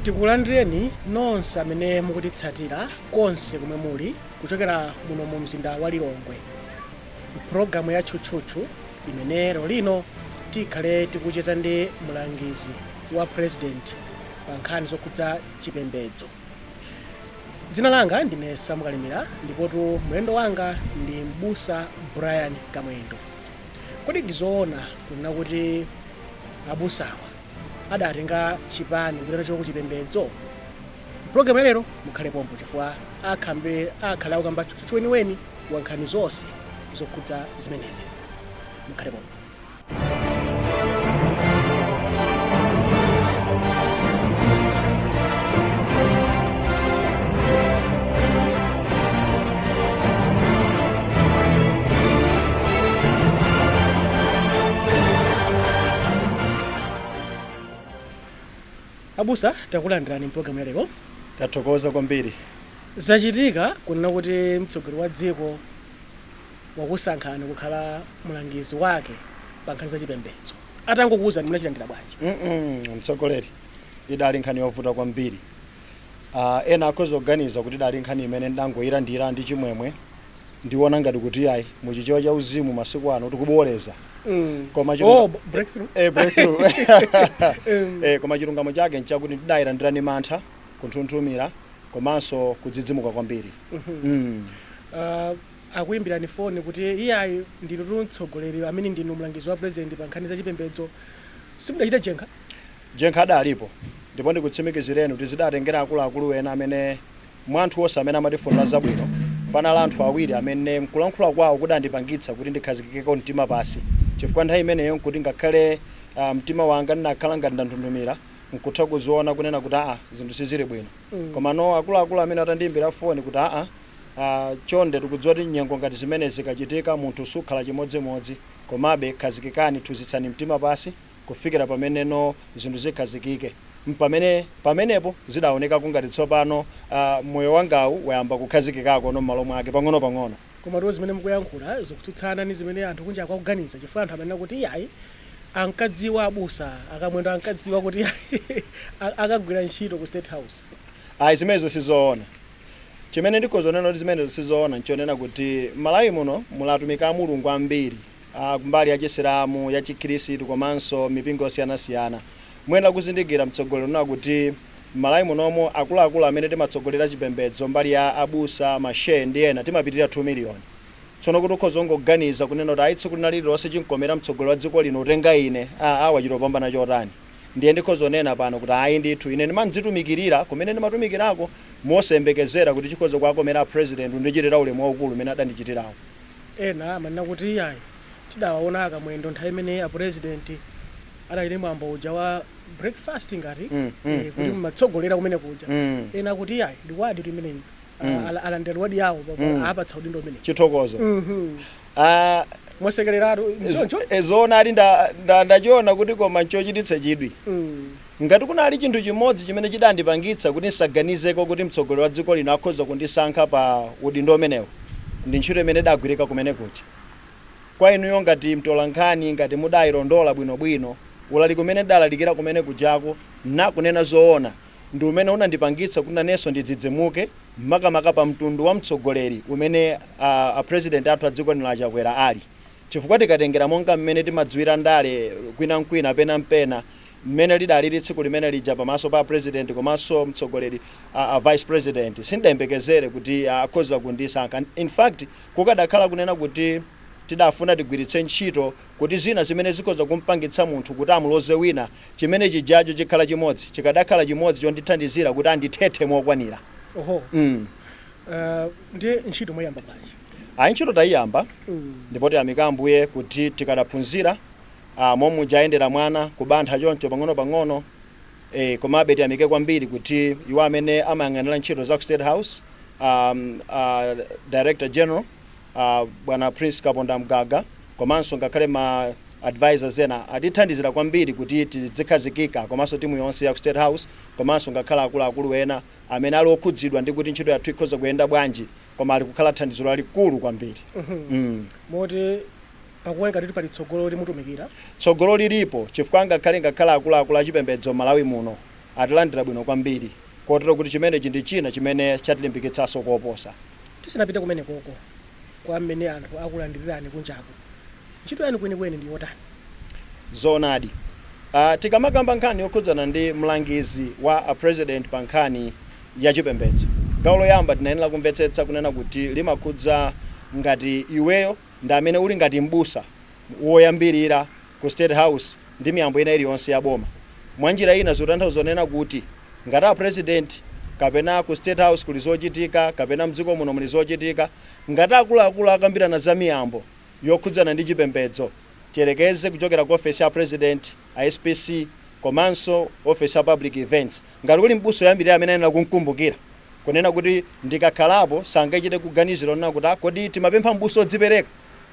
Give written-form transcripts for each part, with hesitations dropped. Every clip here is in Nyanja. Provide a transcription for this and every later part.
Tikulandireni nonse amene mukutitsatira konse komwe muli kuchokera muno mu mzinda wa Lilongwe mpulogalamu ya Tchutchutchu imene lero lino tikhale tikucheza ndi mlangizi wa president pa nkhani zokhudza chipembedzo. Dzina langa ndine Sam Kalimira ndipotu mlendo wanga ndi m'busa Brian Kamwendo. Kodi ndizoona kunena kuti abusawa adatenga chipani kupita nacho kuchipembedzo? Mpulogalamu ya lero mukhale pompo chifukwa akhale akukamba tchutchutchu weniweni wa nkhani zonse zokhudza zimenezi. Mukhale pompo. Abusa, takulandirani mpulogalamu ya lero. Tathokoza kwambiri. Zachitika kunena kuti mtsogoleri wa dziko wakusankhani kukhala mlangizi wake pa nkhani za chipembedzo. Atangokuwuzani munachilandira bwanji? Mtsogoleri, idali nkhani yovuta kwambiri. Ena akhoza kuganiza kuti idali nkhani imene ndangoyilandira ndi chimwemwe, ndiona ngati kuti ayi, muchichewa cha uzimu masiku ano tikuboleza. Koma Oh, breakthrough. Breakthrough. Koma chilungamo chake nchakuti ndidayilandira ndi mantha, kunthunthumira komanso kudzidzimuka kwambiri. Akuimbirani foni kuti iyayi, ndinu tu mtsogoleri amene ndinu mlangizi wa president pa nkhani za chipembedzo, simudachite jenkha? Jenkha adalipo, ndipo ndikutsimikizireni kuti zidatengera akuluakulu ena amene mwa anthu onse amene amatifunira zabwino, panali anthu awiri amene nkulankhula kwawo kudandipangitsa kuti ndikhazikikeko mtima pasi, chifukwa nthawi imeneyo nkuti ngakhale mtima wanga ndinakhala ngati ndanthunthumira, nkutha kuziona kunena kuti aa, zinthu sizili bwino. Komano akuluakulu amene atandiyimbira foni kuti aa, chonde, tikudziwa kuti nyengo ngati zimenezi zikachitika munthu sukhala chimodzimodzi, komabe khazikikani, thuzitsani mtima pasi kufikira pameneno zinthu zikhazikike. Mpamene pamenepo zidaonekako ngati tsopano moyo wangawu wayamba kukhazikikako no m'malo mwake pang'ono-pang'ono. Komatu zimene mukuyankhula zikutsutsana ndi zimene anthu kunja akuganiza, chifukwa anthu amanena kuti iyayi, ankadziwa abusa aKamwendo ankadziwa kuti akagwira ntchito ku State House. Ayi, zimenezo sizoona. Chimene ndikhoza kunena kuti zimenezo sizoona nchonena kuti m'Malawi muno muli atumiki a Mulungu ambiri, kumbali ya Chisilamu, ya Chikhirisitu komanso mipingo yosiyanasiyana. Muyenera kuzindikira, mtsogoleri, kunena kuti m'Malawi munomo akuluakulu amene timatsogolera chipembedzo mbali ya abusa, ma shehe ndi ena timapitirira 2 miliyoni. Tsono kuti ukhoza kungoganiza kunena kuti ayi, tsiku lina lililonse chinkomera mtsogoleri wa dziko lino utenga ine, wachita kupambana chotani? Ndiye ndikhoza kunena pano kuti ayi ndithu, ine ndimandzitumikirira kumene ndimatumikirako mosayembekezera kuti chikhoza kuwakomera a president kundichitira ulemu waukulu umene adandichitirawo. Ena amanena kuti iyayi, tidawaona aKamwendo nthawi imene a president adachita mwambo uja wa breakfast ngati kuti mmatsogolera kumene kuja. Ena akuti iyayi, reward tu imeneyi, alandira reward yawo, apatsa udindo umene. Chithokozo. Mwasekereratu, nchoncho? Zoonadi, ndachiona kuti koma nchochititsa chidwi. Ngati kunali chinthu chimodzi chimene chidandipangitsa kuti ndisaganizeko kuti mtsogoleri wa dziko lino akhoza kundisankha pa udindo umenewu, ndi ntchito imene idagwirika kumene kuja. Kwa inuyo ngati mtolankhani, ngati mudayilondola bwinobwino ulaliki umene ndidalalikira kumene kujako, nakunena zoona, ndi umene unandipangitsa kuti nanenso ndidzidzimuke, makamaka pa mtundu wa mtsogoleri umene a president athu a dziko lino a Chakwera ali. Chifukwa tikatengera monga mmene timadziwira ndale kwinankwina, pena mpena, mmene lidalili tsiku limene lija pamaso pa president komanso mtsogoleri, a vice president, sindidayembekezere kuti akhoza kundisankha. In fact, kukadakhala kunena kuti tidafuna tigwiritse ntchito kuti zina zimene zikhoza kumpangitsa munthu kuti amuloze wina, chimene chijacho chikhala chimodzi, chikadakhala chimodzi chondithandizira kuti andithethe mokwanira. Oho. Ndiye ntchito mwayamba bwanji? Ayi, ntchito tayiyamba, ndipo tiyamika Ambuye kuti tikadaphunzira momwe ayendera mwana kubantha choncho pang'ono-pang'ono. Komabe tiyamike kwambiri kuti iwo amene amayang'anira ntchito za ku State House, Director General, Bwana Prince Kaponda Mgaga, komanso ngakhale ma advisors ena atithandizira kwambiri kuti tidzikhazikika, komanso timu yonse ya ku State House, komanso ngakhale akuluakulu ena amene ali okhudzidwa ndi kuti ntchito yathu ikhoza kuyenda bwanji, koma ali kukhala thandizo lalikulu kwambiri. Moti pakuoneka kuti pali tsogolo loti mutumikira? Tsogolo lilipo, chifukwa ngakhale akuluakulu achipembedzo m'Malawi muno Atilandira bwino kwambiri, kotero kuti chimenechi ndi china chimene chatilimbikitsanso koposa. Tisanapite kumene koko, kwa mmene anthu akulandirirani kunjaku, ntchito yanu kwenikweni ndi yotani? Zoonadi, tikamakamba nkhani yokhudzana ndi mlangizi wa a President pa nkhani ya chipembedzo, gawo loyamba tinayenera kumvetsetsa kunena kuti limakhudza ngati iweyo ndi amene uli ngati mbusa woyambirira ku State House ndi miyambo ina iliyonse ya boma. Mwanjira ina zikutanthauza zonena kuti ngati a President kapena ku State House kuli zochitika kapena mdziko muno muli zochitika, ngati akuluakulu akambirana za miyambo yokhudzana ndi chipembedzo, tiyerekeze kuchokera ku office ya President, a SPC, komanso office ya public events, ngati kuli mbusa woyambirira amene ayenera kumkumbukira kunena kuti ndikakhalapo sangachite kuganizira onena kuti, "Ah, kodi timapempha mbusa odzipereka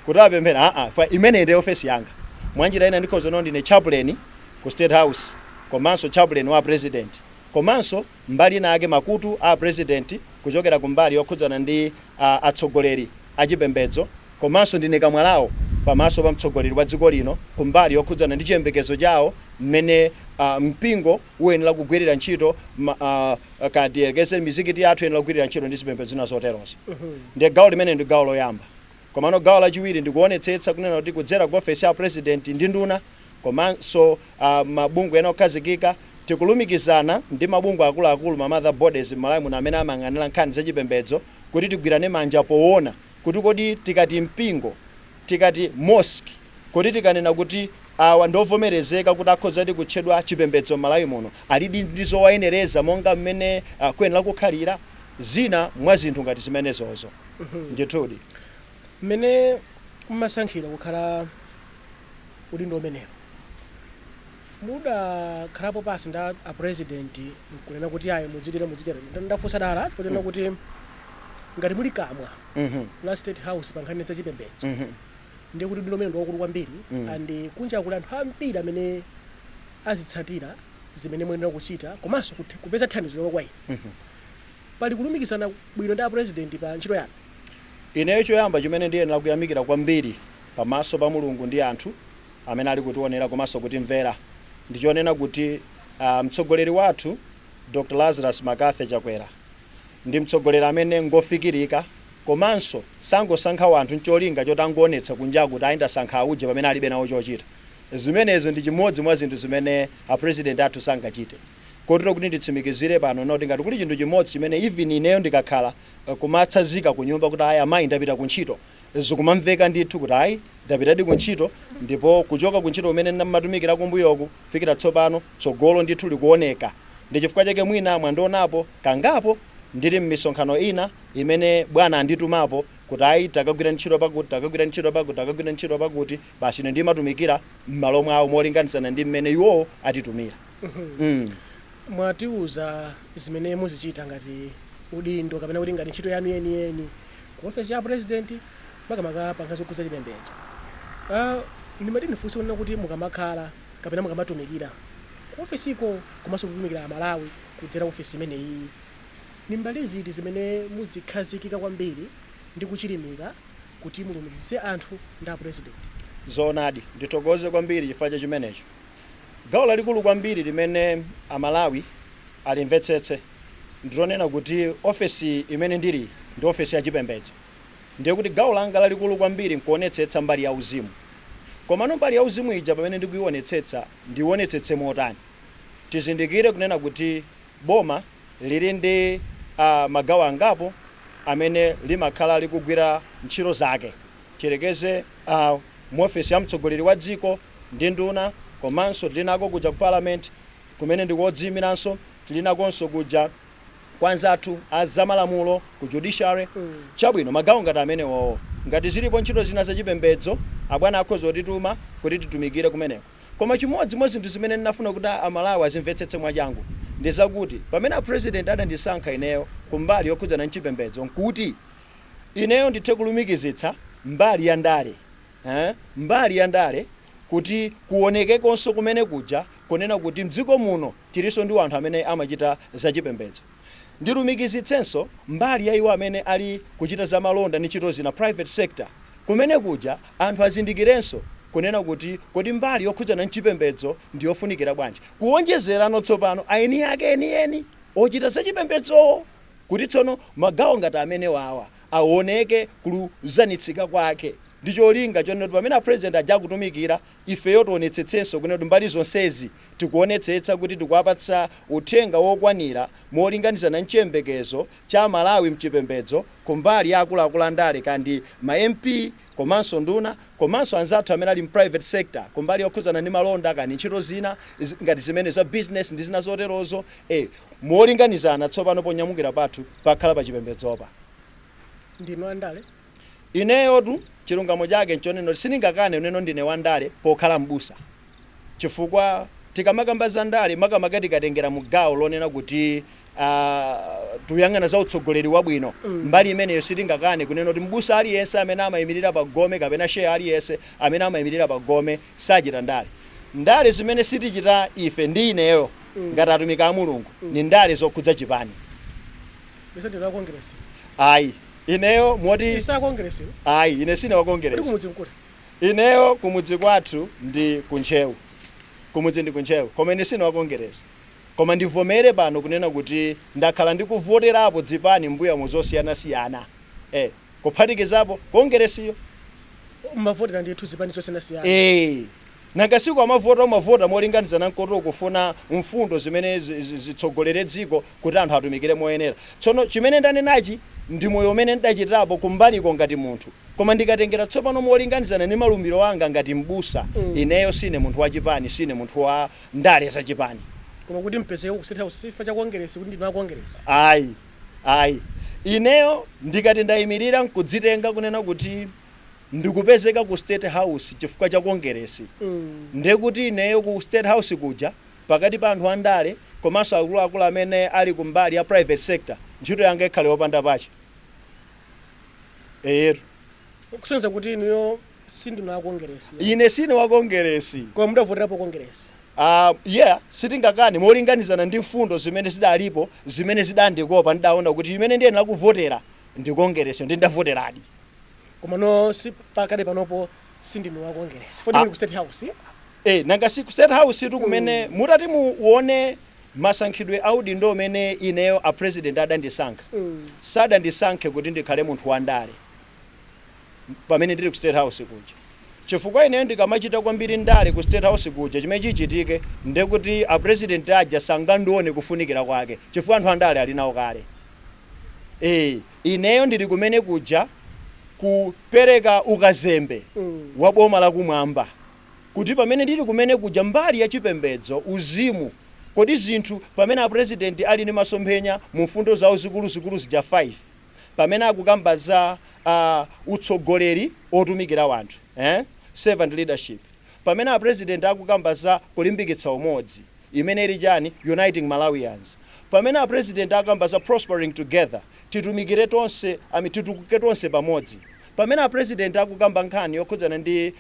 kuti apemphera?" Aa, fa imene ndi office yanga. Mwanjira ina ndikhoza no ndine chaplain ku State House, komanso chaplain wa President, komanso mbali ina ake makutu a President kuchokera kumbali yokhudzana ndi atsogoleri achipembedzo, komanso ndine kamwa lawo pamaso pa mtsogoleri wa dziko lino kumbali yokhudzana ndi chiyembekezo chawo mmene mpingo uyenera kugwirira ntchito, katiyerekeze mizikiti yathu iyenera kugwirira ntchito ndi zipembedzo zina zoterozo. Ndiye gawo limene ndi gawo loyamba. Komano gawo lachiwiri ndikuonetsetsa kunena kuti kudzera ku ofesi ya President ndi nduna komanso mabungwe ena okhazikika, tikulumikizana ndi mabungwe akuluakulu, ma mother bodies m'Malawi muno amene amayang'anira nkhani zachipembedzo, kuti tigwirane manja poona kuti kodi tikati mpingo, tikati mosque, kuti tikanena kuti awa ndovomerezeka kuti akhozadi kutchedwa chipembedzo m'Malawi muno, alidi ndi zowayenereza monga mmene kuyenera kukhalira, zina mwa zinthu ngati zimenezozo ndithudi. Mmene mmasankhidwa kukhala udindo umenewo, mudakhalapo pasi ndi a President nkunena kuti ayi, mudzitere, mudzitere? Ndafunsa dala chifukwa chonena kuti ngati muli kamwa la State House pa nkhani zachipembedzo, ndiye kuti udindo umene ndi wakulu kwambiri and kunja kuli anthu ambiri amene azitsatira zimene muyenera kuchita komanso kupeza thandizo lomwe kwa inu. Pali kulumikizana bwino ndi a President pa ntchito yanu? Ineyo choyamba chimene ndiyenera kuyamikira kwambiri pamaso pa Mulungu ndi anthu amene ali kutionera komanso kutimvera ndichonena kuti mtsogoleri wathu Dr Lazarus McCarthy Chakwera ndi mtsogoleri amene ngofikirika, komanso sangosankha wanthu ncholinga choti angoonetsa kunja kuti ayi, ndasankha auje, pamene alibe nawo chochita. Zimenezo ndi chimodzi mwa zinthu zimene a President athu sangachite, kotero kuti nditsimikizire pano noti ngati kuli chinthu chimodzi chimene even ineyo ndikakhala kumatsanzika ku nyumba kuti ayi amayi, ndapita ku ntchito, zikumamveka ndithu kuti ayi, ndapitadi ku ntchito, ndipo kuchoka ku ntchito kumene ndamatumikira kumbuyoku kufikira tsopano, tsogolo ndithu likuoneka. Ndi chifukwa chake mwina mwandionapo kangapo ndili m'misonkhano ina imene bwana anditumapo kuti ayi, takagwira ntchito pakuti, takagwira ntchito pakuti, takagwira ntchito pakuti. Basi, ine ndimatumikira m'malo mwawo molinganizana ndi mmene iwowo atitumira. Mwatiuza zimene muzichita ngati udindo kapena kuti ngati ntchito yanu yeniyeni ku ofesi ya President, makamaka pa nkhani zokhudza chipembedzo. Ndimati ndifunse kunena kuti mukamakhala kapena mukamatumikira ku ofesiko komanso kutumikira Amalawi kudzera ofesi imeneyi, ni mbali ziti zimene muzikhazikika kwambiri ndi kuchilimika kuti mulumikizitse anthu ndi a President? Zoonadi, ndithokoze kwambiri chifukwa cha chimenecho. Gawo lalikulu kwambiri limene Amalawi alimvetsetse ndilonena kuti ofesi imene ndili ndi ofesi ya chipembedzo, ndiye kuti gawo langa lalikulu kwambiri nkuonetsetsa mbali ya uzimu. Komano mbali ya uzimu ija pamene ndikuionetsetsa, ndionetsetse motani? Tizindikire kunena kuti boma lili ndi magawo angapo amene limakhala likugwira ntchito zake. Tiyerekeze mu ofesi ya mtsogoleri wa dziko ndi nduna, komanso tili nako kuja ku Parliament kumene ndikodziyimiranso, tili nakonso kuja kwa anzathu a zamalamulo ku judiciary. Chabwino, magawo ngati amenewowo, ngati zilipo ntchito zina zachipembedzo, abwana akhoza kutituma kuti titumikire kumeneko. Koma chimodzi mwa zinthu zimene ndinafuna kuti Amalawi azimvetsetse mwachangu ndi zakuti pamene a President adandisankha ineyo kumbali yokhudzana ndi chipembedzo, nkuti ineyo ndithe kulumikizitsa mbali ya ndale, mbali ya ndale kuti kuonekekonso kumene kuja kunena kuti mdziko muno tilinso ndi anthu amene amachita zachipembedzo. Ndilumikizitsenso mbali ya iwo amene ali kuchita zamalonda ndi ntchito zina, private sector, kumene kuja anthu azindikirenso. Kunena kuti kodi mbali yokhudzana mchipembedzo ndiyofunikira bwanji, kuwonjezerano tsopano aeni ake enieni ochita zachipembedzowo, kuti tsono magawo ngati amene wawa aoneke kuluzanitsika kwake ndi cholinga chonena kuti pamene apresident aja akutumikira, ifeyo tionetsetsenso kunena kuti mbali zonsezi tikuonetsetsa kuti tikuwapatsa uthenga wokwanira molinganizana mchiyembekezo cha Malawi mchipembedzo, kumbali ya akuluakulu andale kandi ma MP komanso nduna komanso anzathu amene ali private sector, kumbali yokhudzana ndi malonda kandi ntchito zina ngati zimene za business ndi zina zoterozo, molinganizana. Tsopano ponyamukira pathu pakhala pa chipembedzopa. Ndinu andale? Ineyotu chilungamo chake nchonena sindingakane uneno ndine wandale pokhala mbusa, chifukwa tikamakamba za ndale, makamaka tikatengera mugawo lonena kuti tuyang'ana za utsogoleri wabwino, mbali imeneyo sitingakane kunena kuti mbusa aliyense amene amayimirira pa gome kapena sheya aliyense amene amayimirira pa gome sachita ndale. Ndale zimene sitichita ife ndi ineyo ngati atumiki a Mulungu ni ndale zokhudza chipani. Ise ndinu a Kongeresi? Ayi, ineyo moti Ise a Kongeresi? Ayi, ine sine wa Kodi Kongeresi. Kumudzi nkuti? Ineyo kumudzi kwathu ndi kuntchewu, kumudzi ndi kuntchewu, koma ine sine wa Kongeresi. Koma ndivomere pano kunena kuti ndakhala ndikuvoterapo dzipani mbuyamo zosiyanasiyana, kuphatikizapo Kongeresiyo. Mmavotera ndithu zipani zosiyanasiyana? Nanga siku amavota, umavota molinganizana nkoti ukufuna mfundo zimene zitsogolere dziko kuti anthu atumikire moyenera. Tsono chimene ndanenachi ndi moyo umene ndachitirapo kumbaliko ngati munthu, koma ndikatengera tsopano molinganizana ndi malumbiro anga ngati mbusa, ineyo sine munthu wachipani, sine munthu wa ndale zachipani. Koma kuti mpezeke ku State House chifukwa cha Kongeresi, kuti ndinu a Kongeresi? Ayi, ayi, ineyo ndikati ndayimirira nkudzitenga kunena kuti ndikupezeka ku State House chifukwa cha Kongeresi, ndekuti ineyo ku State House kuja pakati pa anthu andale komanso akuluakulu amene ali kumbali ya private sector, ntchito yanga ikhale yopanda pache, eyetu. Kusonyeza kuti inuyo sindinu a Kongeresi? Ine sine wa Kongeresi. Koma mudavoterapo Kongeresi? Yeah, sitingakane molinganizana ndi mfundo zimene zidalipo zimene zidandikopa, ndidaona kuti imene ndiyenera kuvotera ndi Kongeresi, ndi ndavoteradi. Koma no si pakale panopo sindinu wa Kongeresi foti muli ku State House? Nanga si ku State House tu kumene mutati muone masankhidwe a udindo umene ineyo a president adandisankha, sadandisankhe kuti ndikhale munthu wandale pamene ndili ku State House kuja, chifukwa ineyo ndikamachita kwambiri ndale ku State House kuja, chimene chichitike ndekuti a president aja sangandione kufunikira kwake, chifukwa anthu andale ali nawo kale. Ineyo ndili kumene kuja kupereka ukazembe wa boma lakumwamba, kuti pamene ndili kumene kuja mbali ya chipembedzo, uzimu, kodi zinthu pamene apresident ali ndi masomphenya mu mfundo zawo zikuluzikulu zija 5, pamene akukamba za utsogoleri otumikira wanthu, eh? Servant leadership, pamene apresident akukamba za kulimbikitsa umodzi imene ili chani, Uniting Malawians, pamene apresident akamba za prospering together, titumikire tonse, I mean, titukuke tonse pamodzi, pamene apresident akukamba nkhani yokhudzana ndi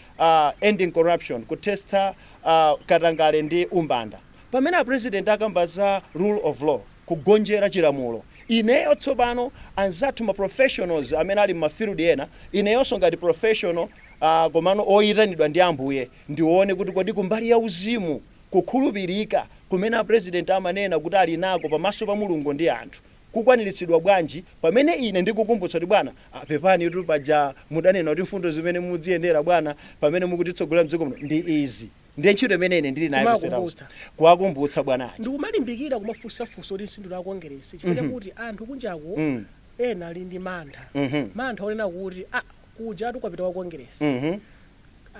ending corruption, kuthetsa katangale ndi umbanda, pamene apresident akamba za rule of law, kugonjera chilamulo, ineyo tsopano anzathu ma professionals amene ali m'mafield ena, ineyonso ngati professional, komano oyitanidwa ndi Ambuye, ndione kuti kodi kumbali ya uzimu, kukhulupirika kumene apresident amanena kuti ali nako pamaso pa Mulungu ndi anthu kukwaniritsidwa bwanji, pamene ine ndikukumbutsa kuti bwana, pepani tu, paja mudanena kuti mfundo zimene mudziyendera bwana pamene mukutitsogolera mdziko muno ndi izi. Ndiye ntchito imene ine ndili nayo ku State House. Kumakumbutsa. Kuwakumbutsa bwanachi. Ndikumalimbikira kumafunsafunsa kuti sindinu a Kongeresi chifukwa chakuti anthu kunjako ena ali ndi mantha, mantha onena kuti kuja tukwapita wa Kongeresi,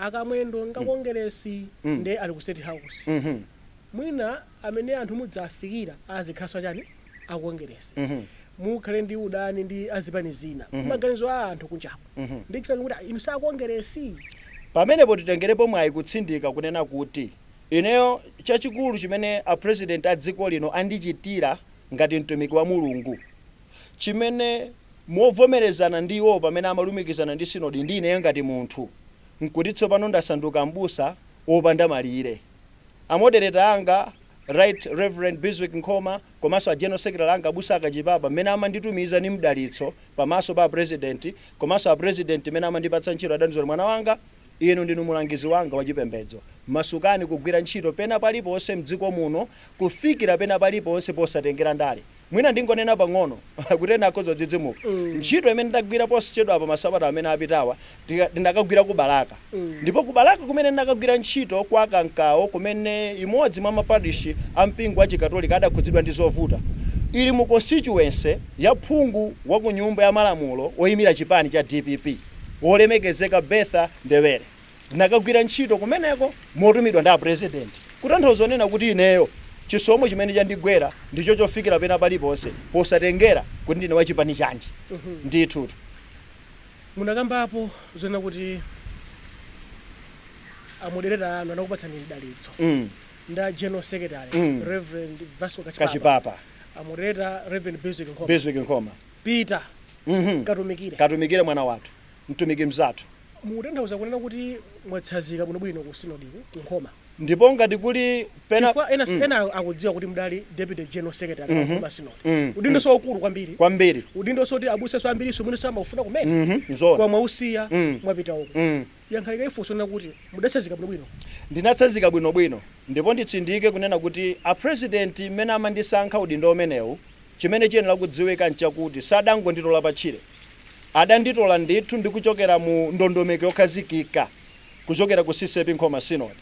akamwendo nga Kongeresi, nde ali ku State House, mwina amene anthu mudzafikira azikhalanso chani, akongeresi, mukhale ndi udani ndi azipani zina, maganizo a anthu kunjako, ndi chifukwa kuti inu sakongeresi. Pamenepo titengerepo mwayi kutsindika kunena kuti ineyo chachikulu chimene a president a dziko lino andichitira ngati mtumiki wa Mulungu, chimene movomerezana ndi iwo pamene amalumikizana ndi sinodi ndi ineyo ngati munthu, nkuti tsopano ndasanduka mbusa wopanda malire. A moderator anga, Right Reverend Bizwick Nkhoma, komanso a general secretary anga, abusa Akachipapa, mmene amanditumiza ni mdalitso pamaso pa president komanso a president mmene amandipatsa ntchito, adandiuza kuti mwana wanga Inu ndinu mulangizi wanga wachipembedzo, masukani kugwira ntchito pena paliponse mdziko muno, kufikira pena paliponse posatengera ndale. Mwina ndingonena pang'ono kuti ena akhoza kudzidzimuka. Ntchito imene ndagwira posachedwa pa masabata amene apitawa, ndinakagwira ku Balaka. Ndipo ku Balaka kumene ndinakagwira ntchito kwa Kankawo, kumene imodzi mwa maparishi a mpingo wa Chikatolika adakhudzidwa ndi zovuta, ili mu constituency ya phungu wa ku Nyumba ya Malamulo oyimira chipani cha DPP, wolemekezeka Bertha Ndewere. Ndinakagwira ntchito kumeneko motumidwa ndi a President. Kutanthauza onena kuti ineyo chisomo chimene chandigwera ndicho chofikira pena paliponse posatengera kuti ndine wachipani chanji. Ndithutu. Munakambapo zonena kuti a moderator anu anakupatsani mdalitso nda General Secretary, Reverend Vasco Kachipapa, Kachipapa, a moderator Reverend Bizwick Nkhoma, Bizwick Nkhoma, "Pita, katumikire, katumikire mwana wathu, mtumiki mzathu." Mukutanthauza kunena kuti mwatsanzika bwinobwino ku sinodiku ku Nkhoma? Ndipo ngati kuli pena Chifukwa ena ena akudziwa kuti mudali Deputy General Secretary wa Nkhoma Synod, udindo so ukulu kwambiri. Kwambiri. Udindo soti abusa so ambiriso mwene samafuna kumene. Nzoona. Kwa mwausiya, mwapita uku. Yankhalika ifunso nena kuti mudatsanzika bwinobwino. Ndinatsanzika bwinobwino, ndipo nditsindike kunena kuti a President mmene amandisankha udindo umenewu, chimene chiyenera kudziwika nchakuti sadangonditola patchire. Adanditola ndithu ndikuchokera mu ndondomeko yokhazikika kuchokera ku CCAP Nkhoma Synod.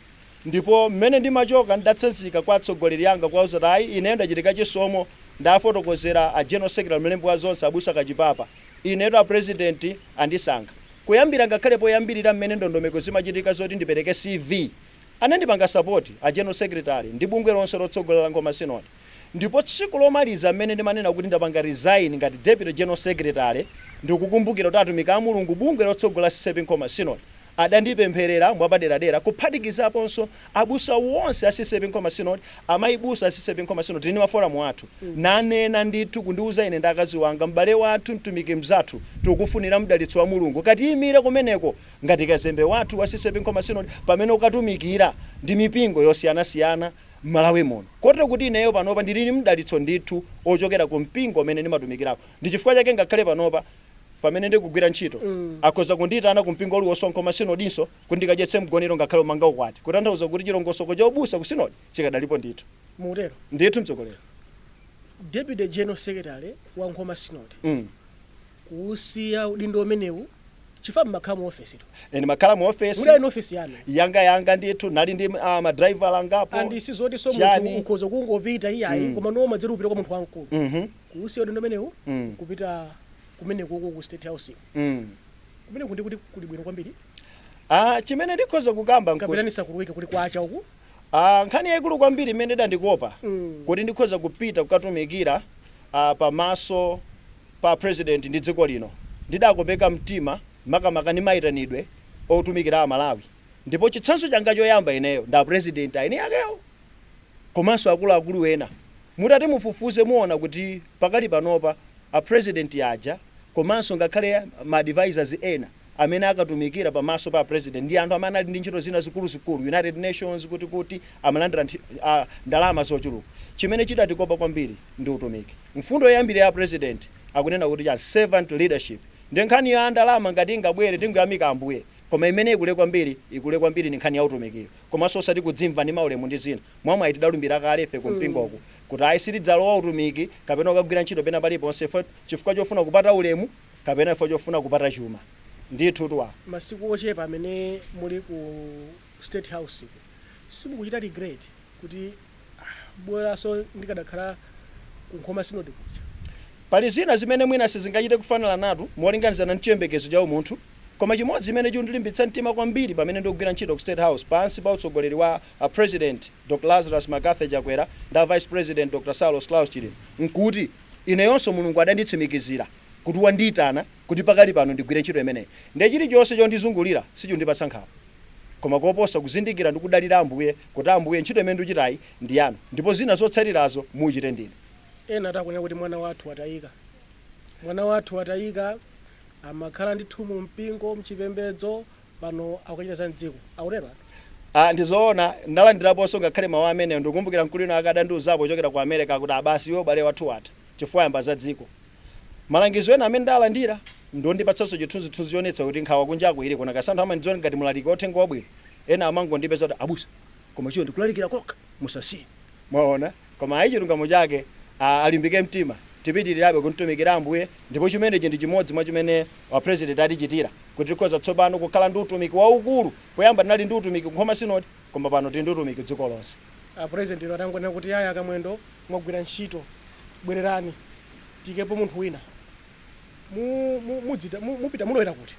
Ndipo mmene ndimachoka ndidatsanzika kwa atsogoleri anga, kuwauza kuti ayi, ineyo ndachitika chisomo. Ndafotokozera a General Secretary, mlembi wa zonse, abusa Kachipapa, ineyo a President andisankha. Kuyambira ngakhale poyambirira mmene ndondomeko zimachitika zoti ndipereke CV, anandipanga support a General Secretary ndi bungwe lonse lotsogolera Nkhoma Synod. Ndipo tsiku lomaliza mmene ndimanena kuti ndapanga resign ngati Deputy General Secretary, ndikukumbukira kuti atumiki a Mulungu, bungwe lotsogola CCAP Nkhoma Synod, adandipempherera mwapaderadera, kuphatikizaponso abusa wonse a CCAP Nkhoma Synod, amayi busa a CCAP Nkhoma Synod. Tili ndi maforamu athu, nanena ndithu kundiuza ine ndi akazi wanga, "M'bale wathu, mtumiki mzathu, tikukufunira mdalitso wa Mulungu. Katiyimire kumeneko ngati kazembe wathu wa CCAP Nkhoma Synod pamene ukatumikira ndi mipingo yosiyanasiyana m'Malawi muno." Kotero kuti ineyo panopa ndili ndi mdalitso ndithu ochokera ku mpingo umene ndimatumikirako. Ndi chifukwa chake ngakhale panopa pamene ndikugwira ntchito, akhoza kundiyitana ku mpingo uliwonse wa Nkhoma Synodinso kuti ndikadyetse mgonero, ngakhale umanga ukwati. Kutanthauza kuti chilongosoko cha ubusa ku sinodi chikadalipo ndithu. Mutero? Ndithu, mtsogoleri. Deputy General Secretary wa Nkhoma Synod, kuusiya udindo umenewu chifukwa mmakhala mu ofesi tu? Ndimakhala mu ofesi. Mudali ofesi yanu? Yanga yanga ndithu, nali ndi ma driver angapo. And sizoti so Chani? munthu ukhoza kungopita, iyayi, koma nomadzera upita kwa munthu wamkulu. Kuusiya udindo umenewu, kupita kumenekuku ku State House, kumeneku ndi kuti kuli bwino kwambiri? Chimene ndikhoza kukamba nkuti Kapena nisakuluwike kuli kwacha uku? Nkhani yayikulu kwambiri imene idandikopa kuti ndikhoza kupita kukatumikira pamaso pa President ndi dziko lino, ndidakopeka mtima makamaka ndi mayitanidwe otumikira Amalawi. Ndipo chitsanzo changa choyamba ineyo nda President aini akewo komanso akuluakulu ena. Mutati mufufuze muona kuti pakali panopa a President aja komanso ngakhale ma advisors ena amene akatumikira pamaso pa President ndi anthu amene ali ndi ntchito zina zikuluzikulu, United Nations, kuti amalandira ndalama zochuluka. Chimene chidatikopa kwambiri ndi utumiki. Mfundo yoyambirira ya President akunena kuti chani? Servant leadership. Ndi nkhani ya ndalama ngati ingabwere, tingoyamika Ambuye, koma imene ikule kwambiri, ikule kwambiri ndi nkhani ya utumikiyo, komanso osati kudzimva ndi maulemu ndi zina. Mwamwayi tidalumbira kale ife kumpingoku kuti ayi, sitidzalowa utumiki kapena kukagwira ntchito pena paliponse chifukwa chofuna kupata ulemu kapena chifukwa chofuna kupata chuma ndithu tuwa. Masiku ochepa amene muli ku State House ku, simukuchita regret kuti, "Ah, bweranso ndikadakhala ku Nkhoma Synod kuja"? Pali zina zimene mwina sizingachite kufanana natu molinganizana ndi chiyembekezo cha umunthu, koma chimodzi chimene chikundilimbitsa mtima kwambiri pamene ndikugwira ntchito ku State House pansi pa utsogoleri wa a President Dr Lazarus McCarthy Chakwera ndi a Vice President Dr Saulos Klaus Chilima nkuti ineyonso Mulungu adanditsimikizira kuti wandiyitana kuti pakali pano ndigwire ntchito imeneyi. Ndiye chilichonse chondizungulira sichikundipatsa nkhawa, koma koposa kuzindikira ndi kudalira Ambuye kuti, "Ambuye, ntchito imene ndikuchitayi ndi yanu, ndipo zina zotsatirazo muchite ndinu." Ena atakunena kuti mwana wathu atayika, mwana wathu atayika, amakhala ndithu mu mpingo, mchipembedzo, pano akukachita za mdziko, akutero anthu. Ndizoona, ndalandiraponso ngakhale mawu amenewo. Ndikukumbukira mkulu wina akadandiuzapo kuchokera ku America kuti, "Abasi, iwe ubale wathu watha chifukwa yamba za dziko." Malangizo ena amene ndalandira Ndondipatsanso chithunzithunzi chonetsa kuti nkhawa kunjako ili kona kasanthu amandidziwa ngati mulaliki othenga wabwino. Ena amangondipeza kuti, "Abusa, koma chiyo ndikulalikira kokha, musasiye." Mwaona? Koma ayi, chilungamo chake, alimbike mtima, tipitirirabe kuntumikira Ambuye. Ndipo chimenechi ndi chimodzi mwa chimene wa President atichitira kuti tikhoza tsopano kukhala ndi utumiki waukulu. Poyamba tinali ndi utumiki Nkhoma Synod, koma pano tili ndi utumiki dziko lonse. A President atangonena kuti, "Yaya Kamwendo, mwagwira ntchito, bwererani, tikepo munthu wina," mupita mulowera kuti?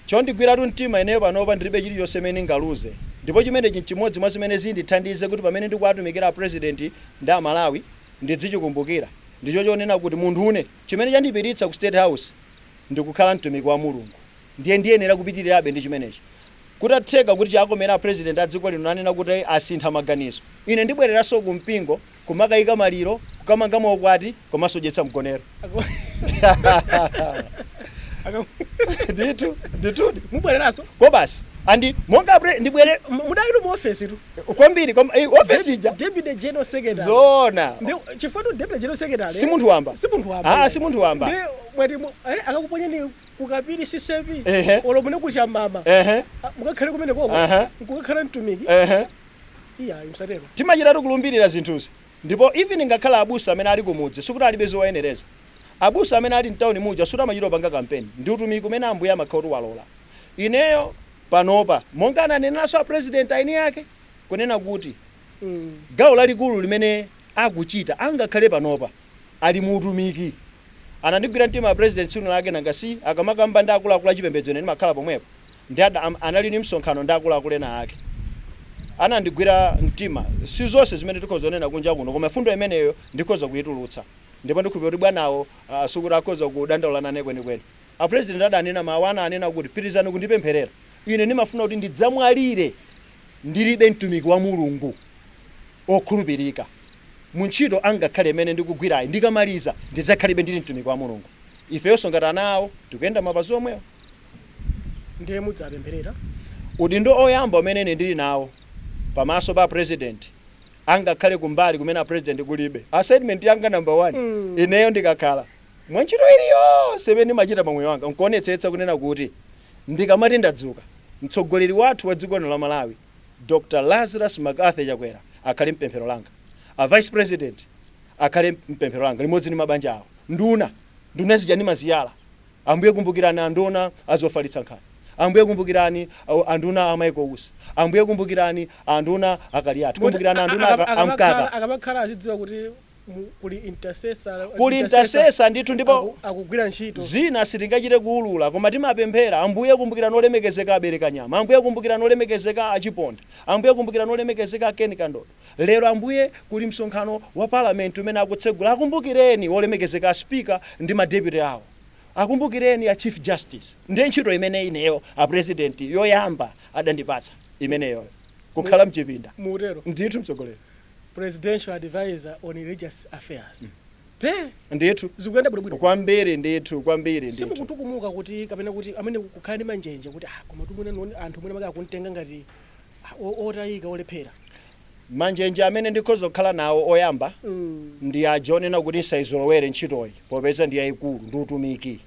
Chondigwiratu mtima, ineyo panopa ndilibe chilichonse imene ngaluze, ndipo chimenechi nchimodzi mwa zimene zindithandize kuti pamene ndikuwatumikira President ndi Amalawi ndidzichikumbukira. Ndicho chonena kuti munthune chimene chandipititsa ku State House ndikukhala mtumiki wa Mulungu, ndiye ndiyenera kupitirirabe ndi chimenechi. Kutatheka kuti chakomera President a dziko lino nanena kuti asintha maganizo, ine ndibwereranso ku mpingo kumakayika maliro, kukamanga maukwati, komanso kudyetsa mgonero. Ndithu, ndithudi. Mubwereranso? Ko basi, andi monga ndibwere. Mudali mu office tu. Kwambiri, koma office ija. Deputy General Secretary. Zona. Ndi chifukwa tu Deputy General Secretary Si munthu wamba. Si munthu wamba. Ah, si munthu wamba. Ndi mwati akakuponyeni kukapiri sisepi olo mune kuchamama, mukakhale kumene koko, nkukakhala mtumiki. Iya, msatero. Timachitatu kulumbirira zinthuzi. Ndipo even ngakhale abusa amene ali kumudzi, sikuti alibe zowayenereza. Abusa amene ali mtawuni muja suti amachita kupanga kampeni, ndi utumiki umene Ambuye amakhala kuti walola. Ineyo panopa, monga ananeneranso a President aini yake kunena kuti gawo lalikulu limene akuchita angakhale panopa ali mu utumiki. Anandigwira mtima a President tsiku lake, nanga si akamakamba ndi akuluakulu achipembedzo ine ndimakhala pomwepo, ndi anali ndi msonkhano ndi akuluakulu ena ake. Anandigwira mtima. Si zonse zimene tikhoza kunena kunja kuno, koma fundo imeneyo ndikhoza kuyitulutsa, ndipo ndikhulupirira kuti bwanawo sikuti akhoza kudandaula nane kwenikweni. A President adanena mawu, ananena kuti, "Pitirizani kundipempherera. Ine ndimafuna kuti ndidzamwalire ndilibe mtumiki wa Mulungu okhulupirika mu ntchito angakhale imene ndikugwirayi. Ndikamaliza ndidzakhalibe ndili mtumiki wa Mulungu." Ifeyonso ngati ana awo tikuyenda mapazi omwewo. Ndiye mudzapempherera? Udindo oyamba umene ine ndili nawo pamaso pa President, angakhale kumbali kumene a President kulibe, assignment yanga number one, ineyo ndikakhala mwa ntchito iliyonse imene ndimachita pamoyo wanga, nkuonetsetsa kunena kuti ndikamati ndadzuka, mtsogoleri wathu wa dziko lino la Malawi, Dr Lazarus McCarthy Chakwera, akhale mpemphero langa, a Vice President akhale mpemphero langa limodzi ndi mabanja awo, nduna, nduna zija ndimaziyala: "Ambuye, kumbukirani anduna azofalitsa nkhani. Ambuye, kumbukirani anduna a Michael Usi. Ambuye, kumbukirani anduna akaliati. Kumbukirani anduna amkaka." Akamakhala azidziwa kuti kuli intercessor. Kuli intercessor ndithu, ndipo akugwira ntchito. Zina sitingachite kuwulula, koma timapemphera: "Ambuye, kumbukirani olemekezeka abereka nyama. Ambuye, kumbukirani olemekezeka achiponda. Ambuye, kumbukirani olemekezeka akeni Kandodo. Lero, Ambuye, kuli msonkhano wa Parliament umene akutsegula. Akumbukireni olemekezeka a Speaker ndi ma deputy awo. Akumbukireni a Chief Justice." Ndiye ntchito imene ineyo a President yoyamba adandipatsa imeneyo, kukhala mchipinda. Mutero? Ndithu, mtsogoleri. Presidential Advisor on Religious Affairs pe. Ndithu. Zikuyenda bwinobwino? Kwambiri ndithu, kwambiri ndithu. Simukutukumuka kuti kapena kuti amene kukhala ndi manjenje kuti, ah, koma tumwene noni anthu mwene maka akuntenga ngati otayika, olephera? Manjenje amene ndikhoza kukhala nawo oyamba ndi aja onena kuti nsayizolowere ntchitoyi, popeza ndi yayikulu, ndi utumiki.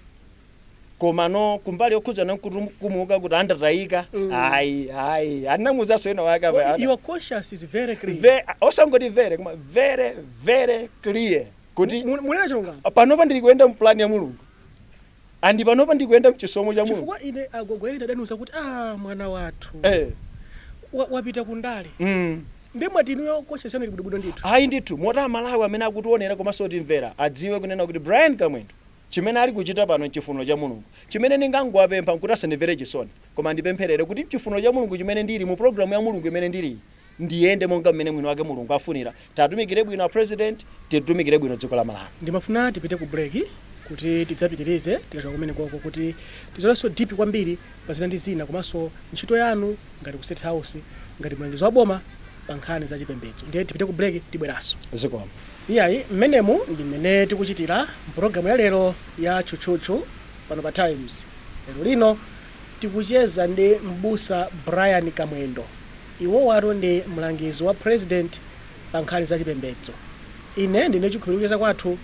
Koma no, kumbali yokhudzana nkutukumuka kuti andatayika, ayi, ayi, andinamuzanso ena wake Your conscience is very clear. Osangoti very, koma very, very clear kuti Munena chilungamo. Panopa ndili kuyenda mu plan ya Mulungu, andi panopa ndili kuyenda mchisomo cha Mulungu. Chifukwa ine agogo ena adaniuza kuti, ah, mwana wathu wapita kundale. Ndi mwati inuyo conscience yanu ili bwinobwino ndithu? Ayi ndithu, moti Amalawi amene akutionera komanso otimvera adziwe kunena kuti Brian Kamwendo chimene ali kuchita pano nchifuniro cha Mulungu. Chimene ndingangowapempha nkuti asandimvere chisoni, koma ndipempherere kuti mchifuniro cha Mulungu chimene ndili mu programu ya Mulungu imene ndili, ndiyende monga mmene mwini wake Mulungu afunira. Tatumikire bwino a President, titumikire bwino dziko la Malawi. Ndimafuna tipite ku break kuti tidzapitirize tikachoka kumene koko, kuti tizolenso deep kwambiri pa zina ndi zina, komanso ntchito yanu ngati ku State House ngati mlangizi wa boma pa nkhani za chipembedzo. Ndiye tipite ku break, tibweranso. Zikomo. Iyayi, mmenemu ndi mmene tikuchitira mpulogalamu ya lero ya Tchutchutchu pano pa Times. Lero lino tikucheza ndi Mbusa Brian Kamwendo. Iwowatu ndi mlangizi wa President pa nkhani za chipembedzo. Ine ndine chikhulupiriro kwathu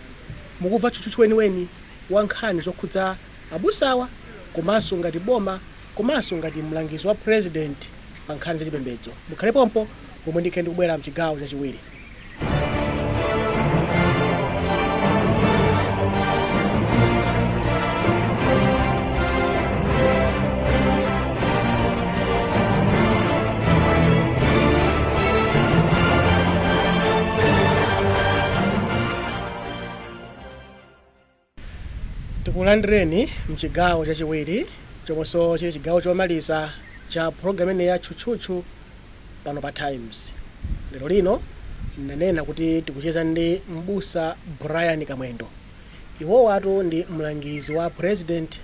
mukumva tchutchutchu weniweni wa nkhani zokhudza Abusawa komanso ngati boma komanso ngati mlangizi wa president pa nkhani zachipembedzo. Mukhale pompo pomwe ndikhe ndikubwera mchigawo chachiwiri. Tikulandireni mchigawo chachiwiri chomwenso chili chigawo chomaliza cha program ineyi ya Tchutchutchu pano pa Times. Lero lino ndanena kuti tikucheza ndi Mbusa Brian Kamwendo. Iwowatu ndi mlangizi wa president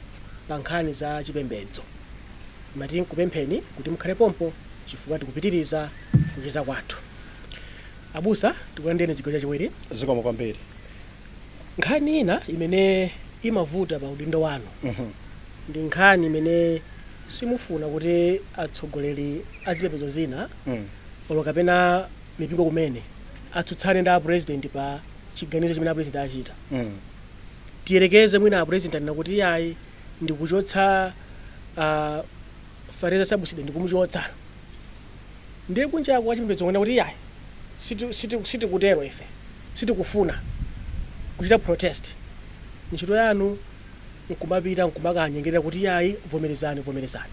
pa nkhani za chipembedzo. Mati nkupempheni kuti mukhale pompo chifukwa tikupitiriza kucheza kwathu. Abusa, tikulandireni chigawo chachiwiri. Zikomo kwambiri. Nkhani ina imene imavuta pa udindo wanu ndi nkhani imene simufuna kuti atsogoleri a zipembedzo zina olo kapena mipingo kumene atsutsane ndi a president pa chiganizo chimene a president achita. Tiyerekeze mwina a president anena kuti yayi, ndikuchotsa fertilizer subsidy, ndikumuchotsa, ndiye kunjako achipembedzo kunena kuti yayi, sitikutero, ife sitikufuna kuchita protest. Ntchito yanu nkumapita nkumakanyengerera kuti yayi, vomerezani, vomerezani,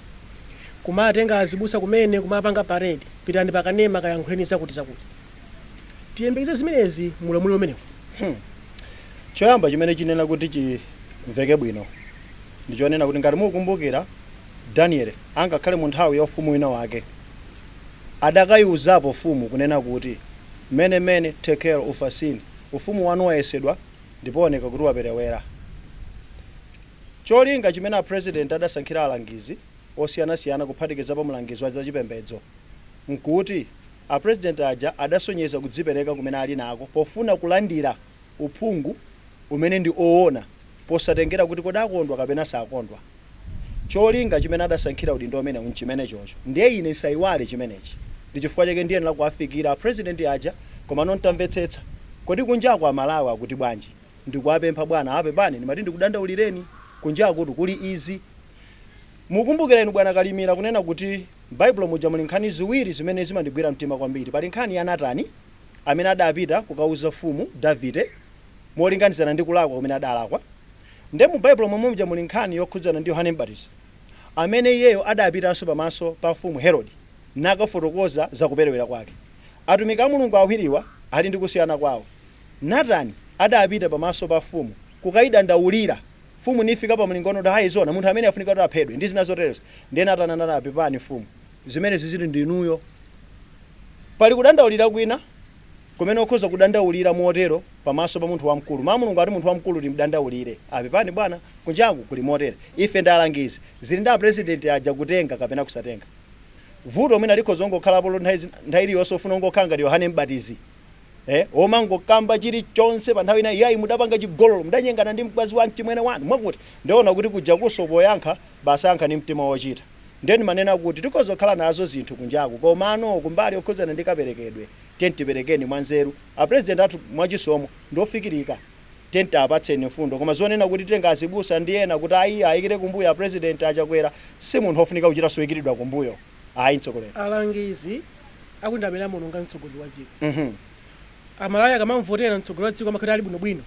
kumatenga azibusa kumene kumapanga parade, pitani pakanema kayankhuleni zakuti zakuti. Tiyembekeze zimenezi mulamuliro umenewu? Choyamba chimene chinena kuti chimveke bwino ndichonena kuti ngati mukukumbukira, Daniel angakhale mu nthawi ya ufumu wina wake adakayiuzapo mfumu kunena kuti mene mene tekel ufarsini, ufumu wanu wayesedwa ndipo oneka kuti waperewera. Cholinga chimene a president adasankhira alangizi osiyanasiyana, kuphatikizapo mlangizi wa zachipembedzo, nkuti a president aja adasonyeza kudzipereka kumene ali nako pofuna kulandira uphungu umene ndi oona, posatengera kuti kodi akondwa kapena sakondwa. Cholinga chimene adasankhira udindo umene nchimene chocho. Ndiye ine nsayiwale chimenechi, ndi chifukwa chake ndiyenera kuwafikira a president aja, koma nontamvetsetsa kodi kunjako Amalawi akuti bwanji. Ndikuwapempha, bwana, apepani, ndimati ndikudandaulireni, kunjakutu kuli izi. Mukumbukira inu, bwana Kalimira, kunena kuti m'Baibulo muja muli nkhani ziwiri zimene zimandigwira mtima kwambiri. Pali nkhani ya Natani amene adapita kukauza mfumu Davide molinganizana ndi kulakwa kumene adalakwa. Nde mu Baibulo momwe muja muli nkhani yokhudzana ndi Yohane Mbatizi amene iyeyo adapitanso pamaso pa mfumu Herode nakafotokoza za kuperewera kwake. Atumiki a Mulungu awiriwa ali ndi kusiyana kwawo. Natani adapita pamaso pa mfumu kukayidandaulira mfumu, nifika pa mlingo kuti hayi, zona munthu amene afunika kuti aphedwe ndi zina zoterezo. Ndiye Natani anati, apepani mfumu, zimene zizili ndi inuyo. Pali kudandaulira kwina kumene ukhoza kudandaulira motero pamaso pa munthu wamkulu. Ma Mulungu ati munthu wamkulu timdandaulire, apepani bwana, kunjaku kuli motere. Ife ndi alangizi, zili ndi apresident aja kutenga kapena kusatenga. Vuto mwina likhoza ongokhalapo lo nthawi iliyonse ufuna ongokhala ngati Yohane Mbatizi, omangokamba chilichonse pa nthawi ina, iyayi, mudapanga chigololo, mudanyengana ndi mkazi wa mchimwene wanu mwakuti. Ndiona kuti kuja kuso poyankha basi ayankha ndi mtima wochita. Ndiye ndimanena kuti tikhoza kukhala nazo zinthu kunjaku, komano kumbali yokhudzana ndi kaperekedwe, tiye tiperekeni mwanzeru. Apresident athu mwachisomo ndiofikirika, tiye tiapatseni mfundo. Koma zonena kuti tenga azibusa ndi ena kuti ayi, ayikire kumbuyo apresident Achakwera, si munthu ofunika kuchita soyikiridwa kumbuyo, ayi, mtsogoleri. Alangizi akuti ndi amene amaononga mtsogoleri wa dziko. Amalawi akamamvotera mtsogoleri wa dziko amakhala ali bwinobwino,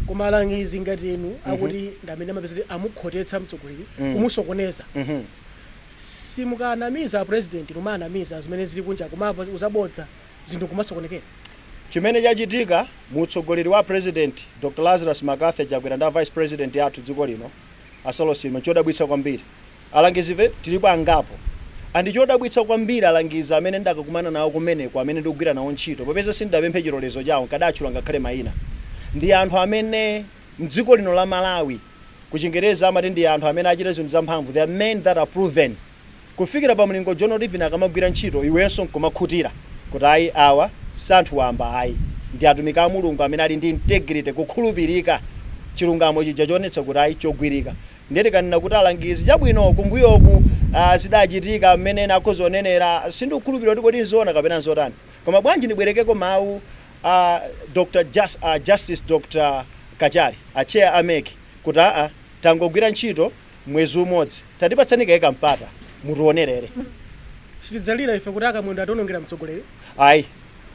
koma alangizi ngati inu akuti ndi amene amapeza kuti amukhotetsa mtsogoleri, kumusokoneza. Simukanamiza president, mumanamiza zimene zili kunja, kumapa uzabodza, zinthu kumasokonekera. Chimene chachitika mu utsogoleri wa President Dr Lazarus McCarthy Chakwera ndi a vice president athu dziko lino a Saulos Chilima chodabwitsa kwambiri. Alangizi tilipo angapo, and chodabwitsa kwambiri, alangizi amene ndakakumana nawo kumeneko, amene ndikugwira nawo ntchito, popeza sindidapemphe chilolezo chawo nkadatchula ngakhale mayina, ndi anthu amene mdziko lino la Malawi kuchingereza amati ndi anthu amene achita zinthu zamphamvu. They are men that are proven kufikira pa mlingo John Olivin akamagwira ntchito iwenso nkumakhutira kuti ayi, awa si anthu wamba, ayi, ndi atumiki a Mulungu amene ali ndi integrity, kukhulupirika, chilungamo chija choonetsa kuti ayi, chogwirika. Ndiye tikanena kuti alangizi, chabwino, kumbuyoku zidachitika mmene nakhoza onenera, sindikukhulupirira kuti kodi nzoona kapena nzotani. Koma bwanji ndibwerekeko mawu a Dr. Justice Dr. Kachali, a chair a MEC, kuti aa Tangogwira ntchito mwezi umodzi, tatipatsani kaye kampata mutionerere. Sitidzalira ife kuti akamwendo ationongera mtsogoleri? Ayi,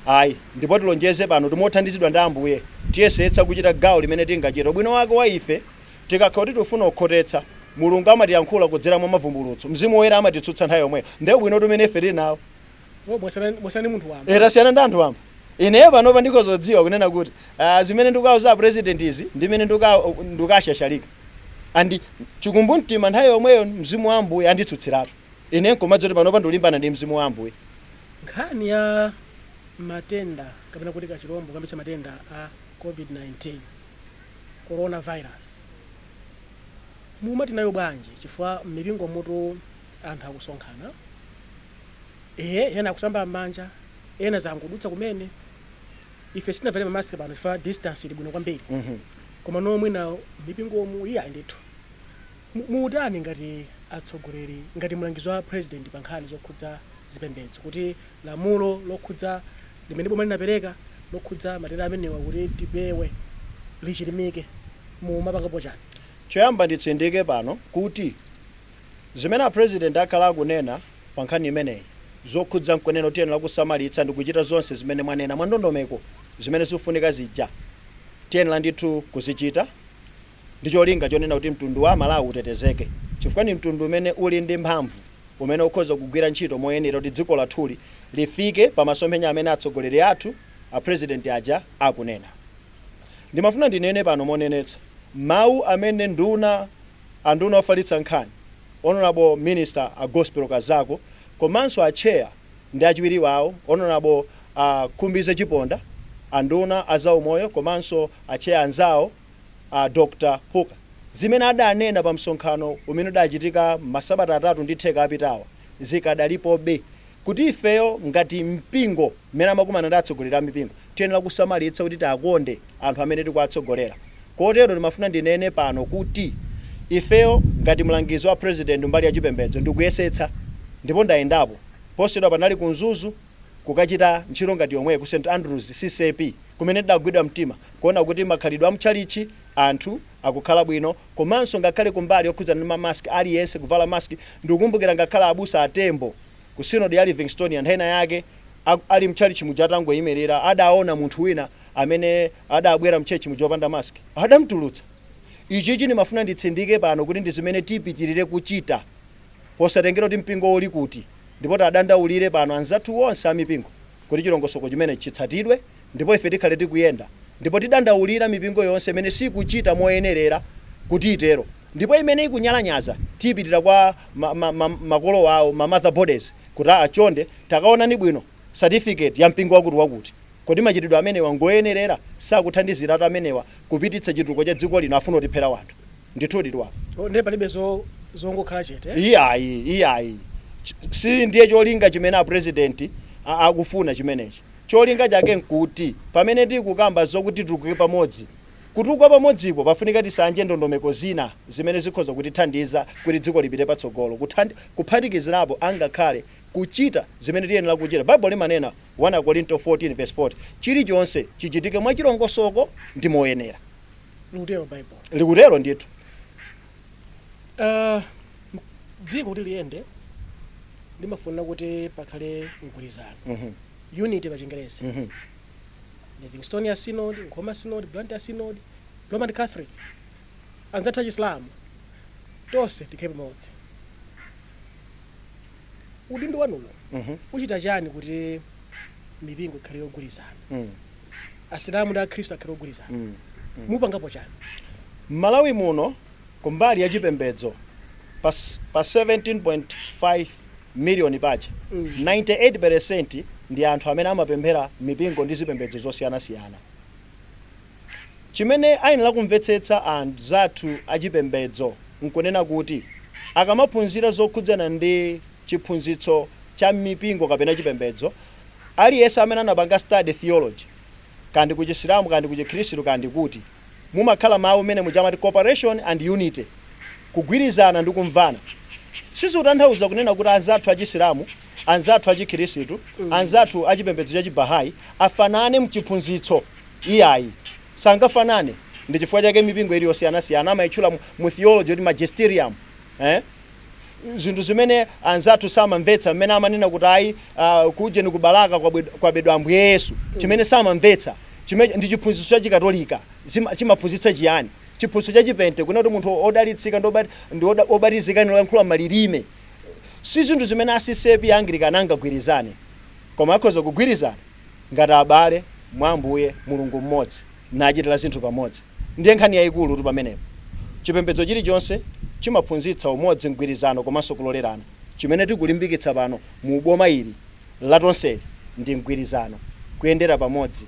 ayi. Ndipo tilonjeze pano, timothandizidwa ndi Ambuye, tiyesetsa kuchita gawo limene tingachita. Ubwino wake wa ife, tikakhala kuti tifuna kukhotetsa, Mulungu amatiyankhula kudzera mwa mavumbulutso, Mzimu Woyera amatitsutsa nthawi yomweyo. Ndiye ubwino tumene ife tili nawo. Oh, mwasiyana munthu wamba. Eh, tasiyana ndi anthu wamba. Ineyo panopa ndikozodziwa kunena kuti zimene ndikauza president izi ndimene ndikashashalika andi chikumbumtima, nthawi yomweyo Mzimu wa Ambuye anditsutsiratu. Ine nkomadzoti panopa ndikulimbana ndi Mzimu wa Ambuye. Nkhani ya matenda kapena kuti kachirombo kambisa matenda a COVID-19, coronavirus, mumati nayo bwanji? Chifukwa m'mipingo mutu anthu akusonkhana, ehe, ena akusamba m'manja, ena zangodutsa kumene. Ife sitinavale mamaski pano chifukwa distance ili bwino kwambiri. Koma nomwe na mipingomu iya ndithu. Muutani ngati atsogoleri, ngati mlangizi wa president pa nkhani zokhudza zipembedzo, kuti lamulo lokhudza limene boma linapereka lokhudza matenda amenewa kuti tipewe lichilimike, mumapangapo chani? Choyamba nditsindike pano kuti zimene a president akhala akunena pa nkhani imeneyi zokhudza mkweneno, tiyenera kusamalitsa ndi kuchita zonse zimene mwanena mwa ndondomeko zimene zikufunika zija, tiyenera ndithu kuzichita ndi cholinga chonena kuti mtundu wa Malawi utetezeke, chifukwa ndi mtundu umene uli ndi mphamvu, umene ukhoza kugwira ntchito moyenera kuti dziko lathuli lifike pa masomphenya amene atsogoleri athu, a president aja, akunena. Ndimafuna ndinene pano monenetsa mawu amene nduna, anduna ofalitsa nkhani, Honorable Minister a Gospel Kazako, komanso a chair ndi achiwiri wawo, Honorable Khumbize Chiponda, anduna azaumoyo, komanso a chair anzawo, a Dr Hooker, zimene adanena pa msonkhano umene udachitika masabata 3.5 apitawa zikadalipobe, kuti ifeyo ngati mpingo, mmene amakumana ndi atsogoleri a mipingo, tiyenera kusamalitsa kuti tiakonde anthu amene tikuwatsogolera. Kotero ndimafuna ndinene pano kuti ifeyo ngati mlangizi wa president mbali ya chipembedzo ndikuyesetsa, ndipo ndayendapo. Posachedwa panali ku Mzuzu kukachita ntchito ngati yomweyo ku St Andrews CCAP, kumene tidagwidwa mtima kuona kuti makhalidwe a mtchalichi anthu akukhala bwino, komanso ngakhale kumbali yokhudzana ndi mamaski, aliyense kuvala maski. Ndikukumbukira ngakhale abusa atembo ku Synod ya Livingstonia, nthawi ina yake ali mtchalichi muja, atangoyimirira, adaona munthu wina amene adabwera mchechi muja opanda maski, adamtulutsa. Ichichi ndimafuna nditsindike pano kuti ndi zimene tipitirire kuchita posatengera kuti mpingo uli kuti, ndipo tadandaulire pano anzathu onse amipingo kuti chilongosoko chimene chitsatidwe, ndipo ife tikhale tikuyenda ndipo tidandaulira mipingo yonse imene sikuchita moyenerera kuti itero, ndipo imene ikunyalanyaza tiyipitira kwa makolo awo, ma mother bodies, kuti achonde takaonani bwino certificate ya mpingo wakuti wakuti, kodi machitidwe amenewa ngoyenerera? Sakuthandiziratu amenewa kupititsa chitukuko cha dziko lino, afuna kutiphera wanthu ndithudi tiwapo. Oh, ndiye palibe zongokhala chete, eh? Iyayi, iyayi. Si ndiye cholinga chimene a president akufuna chimenechi. Cholinga chake nkuti pamene tikukamba zokuti titukuke pamodzi, kutukuka pamodzipo pafunika tisanje ndondomeko zina zimene zikhoza kutithandiza kuti dziko lipite patsogolo, kuphatikizirapo angakhale kuchita zimene tiyenera kuchita. Baibulo limanena 1 Korinto 14 verse 40, chilichonse chichitike mwachilongosoko ndi moyenera. Likutero Bible? Likutero ndithu. Dziko kuti liyende limafuna kuti pakhale mgwirizano, unity pa Chingerezi. Livingstonia Synod, Nkhoma Synod, Blantyre Synod, Roman Catholic, anzathu achisilamu, tonse tikhale pamodzi. Udindo wanuwo uchita chani kuti mipingo ikhale yogwirizana, asilamu ndi akhristu akhale ogwirizana? Mupangapo chani? M'Malawi muno, kumbali ya chipembedzo, pa 17.5 miliyoni paja, 98% ndi anthu amene amapemphera mipingo ndi zipembedzo zosiyanasiyana. Chimene ayenera kumvetsetsa anzathu achipembedzo nkunena kuti akamaphunzira zokhudzana ndi chiphunzitso cha mipingo kapena chipembedzo, aliyense amene anapanga study theology, kandi ku Chisilamu, kandi ku Chikhristu, kandi kuti, mumakhala mawu mmene muchamati cooperation and unity, kugwirizana ndi kumvana. Sizikutanthauza kunena kuti anzathu achisilamu, anzathu achikhristu, anzathu achipembedzo cha Chibahai afanane mchiphunzitso, iyayi, sangafanane. Ndi chifukwa chake mipingo ili yosiyanasiyana amayitchula mu theology kuti magisterium, eh? Zinthu zimene anzathu samamvetsa, mmene amanena kuti ayi, kuje ni kubalaka kwabedwa Ambuye Yesu. Chimene samamvetsa chimene ndi chiphunzitso cha Chikatolika. Chimaphunzitsa chiyani? Chiphunzitso cha Chipente kuna kuti munthu odalitsika ndi obatizika ndi oyankhula malilime. Si zinthu zimene a CCAP, Anglican angagwirizane, koma akhoza kugwirizana ngati abale mwa Ambuye Mulungu mmodzi, nachitira zinthu pamodzi. Ndiye nkhani yayikulu tu pamenepo. Chipembedzo chilichonse chimaphunzitsa umodzi, mgwirizano komanso kulolerana. Chimene tikulimbikitsa pano mu boma ili latonseli ndi mgwirizano, kuyendera pamodzi,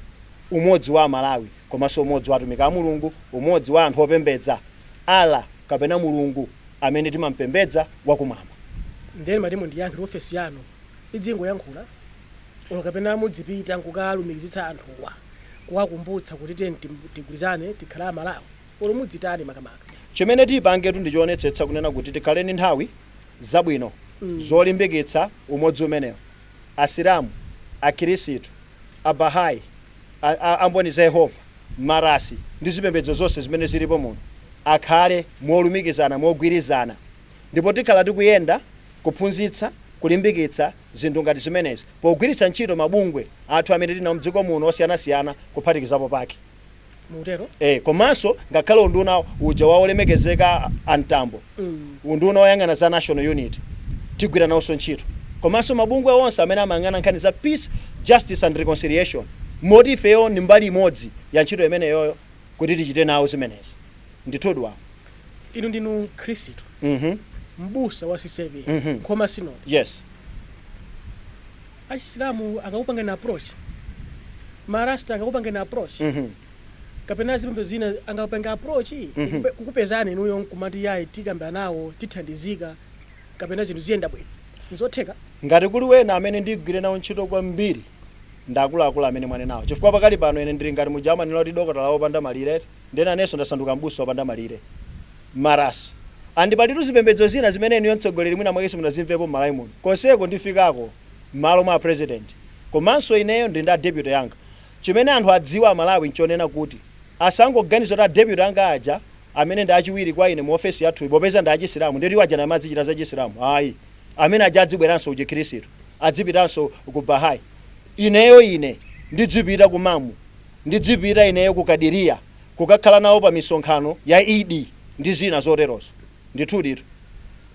umodzi wa Amalawi komanso umodzi wa atumiki a Mulungu, umodzi wa anthu opembedza Allah kapena Mulungu amene timampembedza wakumwamba. Ndiye mati mundiyankhe, ofesi yanu idzingoyankhula olo kapena mudzipita nkukalumikizitsa anthuwa, kuwakumbutsa kuti tiye tigwirizane, tikhale Amalawi, olo mudzitani makamaka? Chimene tipangetu ndichoonetsetsa kunena kuti tikhale ndi nthawi zabwino zolimbikitsa umodzi umenewo. Asilamu, Akhirisitu, Abahai, Amboni za Yehova, Marasi ndi zipembedzo zonse zimene zilipo muno akhale molumikizana, mogwirizana. Ndipo tikhala tikuyenda kuphunzitsa, kulimbikitsa zinthu ngati zimenezi pogwiritsa ntchito mabungwe athu amene tinawo mdziko muno osiyanasiyana, kuphatikizapo pake. Mutero? Komanso ngakhale unduna uja wa olemekezeka Antambo, unduna woyang'ana za national unity, tigwira nawonso ntchito, komanso mabungwe onse amene amayang'ana nkhani za peace, justice and reconciliation, moti ifeyo ni mbali imodzi ya ntchito imeneyoyo kuti tichite nawo zimenezi ndithudi wawo. Inu ndinu Khristu, mbusa wa CCAP Nkhoma Synod. Yes. Achisilamu akakupangani approach, Marasta akakupangani approach, kapena zipembedzo zina angakupanga approach, kukupezani inuyo nkumati yayi, tikamba nawo, tithandizika, kapena zinthu ziyenda bwino, nzotheka? Ngati kuli wena amene ndigwire nawo ntchito kwambiri ndi akuluakulu amene mwanenawo, chifukwa pakali pano ine ndili ngati muja amanena kuti dokotala wopanda malire. Ndena anenso ndasanduka mbusa wopanda malire. Marasi andi palitu zipembedzo zina zimene inuyo mtsogoleri mwina mwake simunazimvepo m'Malawi muno. Konseko ndifikako m'malo mwa president, komanso ineyo ndi nda deputy yanga. Chimene anthu adziwa Amalawi nchonena kuti asangoganiza kuti a deputy anga aja amene ndi achiwiri kwa ine mu ofesi yathuyi, popeza ndi achisilamu, ndiye iwo aja namadzichita za Chisilamu. Ayi, amene aja adzibweranso ku Chikhirisitu, adzipitanso ku Bahai. Ineyo ine ndidzipita ku Mamu, ndidzipita ineyo ku Kadiriya kukakhala nawo pa misonkhano ya Idi ndi zina zoterozo. Ndithuditu.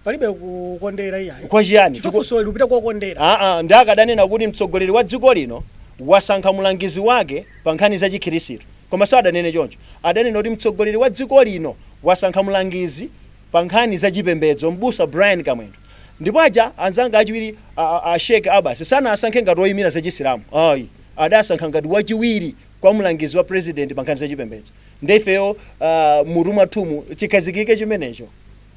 Palibe kukondera iyayi? Kwa chiyani? Chifunso lupita kokondera. Aa, ndi akadanena kuti mtsogoleri wa dziko lino wasankha mulangizi wake pa nkhani za Chikhirisitu, koma sadanene choncho. Adanena kuti mtsogoleri wa dziko lino wasankha mulangizi pa nkhani za chipembedzo, mbusa Brian Kamwendo. Ndipo aja anzanga achiwiri a Sheikh Abbas sanasankhe ngati oyimira za Chisilamu, ayi, adasankha ngati wachiwiri kwa mlangizi wa president pa nkhani za chipembedzo. Ndi ifeyo mutu mwathumu chikhazikike chimenecho,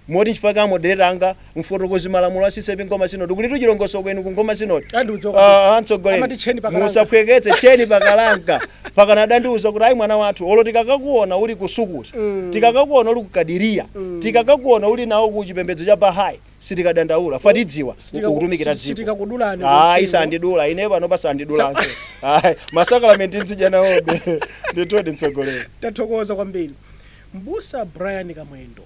moti nchifukwa ka moderator anga mfotokozi malamulo a CCAP Nkhoma Synod kulitu chilongosoko inu ku Nkhoma Synod. Andiudziwa kwambiri. Mtsogoleri. Amati tcheni pakalanga. Musaphweketse tcheni pakalanga. Pakana adandiuza kuti ayi, mwana wathu, olo tikakakuona uli ku Sukuti, tikakakuona uli ku Kadiriya, tikakakuona uli nawo ku chipembedzo cha Bahai, sitikadandaula, fatidziwa ukutumikira dziko. Sitikakudulani. Ayi, sandidula ine panopa, sandidulanso. Ayi, masakalamenti nzidya nawobe. Ndithudi, mtsogoleri. Tathokoza kwambiri, mbusa Brian Kamwendo.